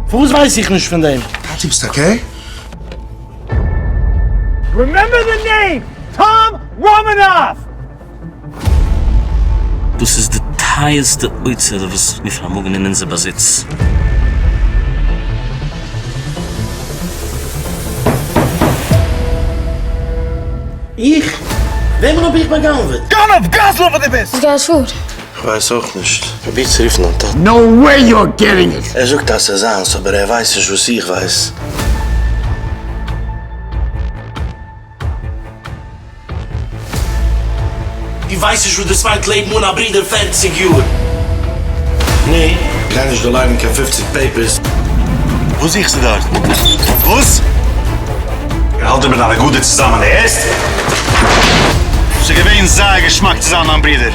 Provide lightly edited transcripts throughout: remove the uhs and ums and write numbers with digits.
פארוואס ווייס איך נישט פון דעם? טאטי ביסט okay? Remember the name! Tom Romanoff! דאס איז די טייערסטע אוצר וואס מיר פארמאגן אין אונזער באזיץ. איך? וועמען האב איך בא'גנב'עט? גנב גזלן וואס דו ביסט! וואס גייט פאר? כ'ווייס אויך נישט. פרוביר צו רופן דיין טאטן. No way you're getting it! ער זאגט אז ס'איז זיינס אבער ער ווייסט נישט וואס איך ווייס. דו ווייסט נישט וואס דאס מיינט לעבן אן א ברודער פערציג יאר. נו? כ'גיי נישט דערלייגן קיין פופציג papers. וואס זוכסטו דארט? וואס? ער האלט דיר מיט דיין אגודה צוזאמען, הערסט? ס'איז געווען זייער געשמאק צו זיין דיין ברודער.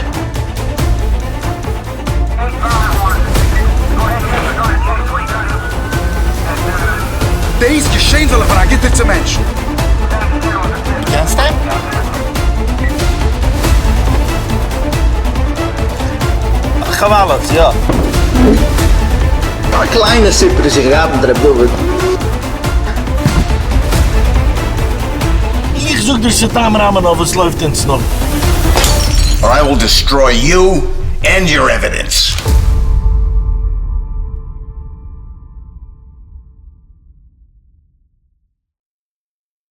דאס געשען ווייל איך בין א גוטער צו מענטשן. קענסט אים? כ'וואלעט, יא. א קליינע סיפור איז איך געהאט מיט ר' דוד. איך זאג דיר ס'טעם ראמענאוו וואס לויפט אונז נאך. Or I will destroy you and your evidence.